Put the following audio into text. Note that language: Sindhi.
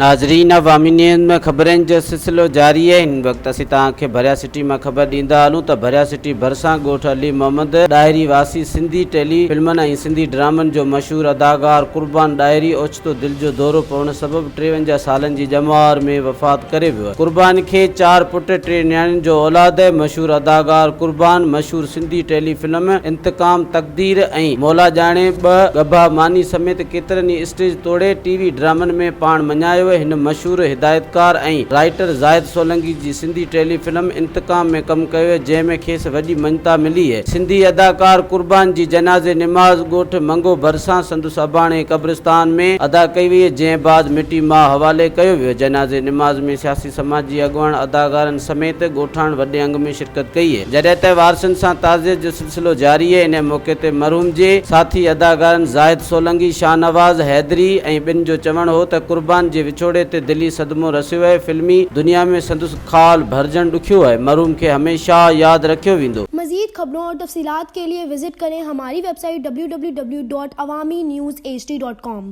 ناظرين عوامي نيوز ۾ خبرن جو سلسلو جاري آهي هن وقت اسين توهان کي ڀريا سٽي مان خبر ڏيندا هلون ته ڀريا سٽي ڀرسان ڳوٺ علي محمد ڏاهري واسي سنڌي ٽيلي فلمن ۽ سنڌي ڊرامن جو مشهور اداڪار قربان ڏاهري اوچتو دل جو دورو پوڻ سبب 53 سالن جي ڄمار ۾ وفات ڪري ويو قربان کي چار پٽ ٽي نياڻين جو اولاد آهي مشهور اداڪار قربان مشهور سنڌي ٽيلي فلم انتقام تقدير ۽ مولا ڄاڻي ٻه ڳڀا ماني سميت ڪيترن ئي اسٽيج توڙي ٽي وي ڊرامن ۾ پاڻ مڃايو. هن مشهور هدايتڪار ۽ رائيٽر زاهد سولنگي جي سنڌي ٽيلي فلم انتقام ۾ ڪم ڪيو جنهن ۾ کيس وڏي مڃتا ملي. سنڌي اداڪار قربان جي جنازي نماز ڳوٺ منگو ڀرسان سندس اباڻي قبرستان ۾ ادا ڪئي وئي جنهن بعد مٽي ماء حوالي ڪيو ويو. جنازي نماز ۾ سياسي سماجي اڳواڻ اداڪارن سميت ڳوٺاڻن وڏي انگ ۾ شرڪت ڪئي. جڏهن ته وارثن سان تعزيت جو سلسلو جاري آهي. انهي موقعي تي مرحوم جي ساٿي اداڪارن زاهد سولنگي، شاهنواز حيدري ۽ ٻين جو چوڻ هو ته قربان جي وڇوڙي تي دلي صدمو رسيو آهي، فلمي دنيا ۾ سندس خال ڀرجڻ ڏکيو آهي، مرحوم کي هميشه ياد رکيو ويندو. مزيد خبرون اور تفصيلات کے لئے وزٽ ڪرين ھماري web site www.awamiNewsHD.com.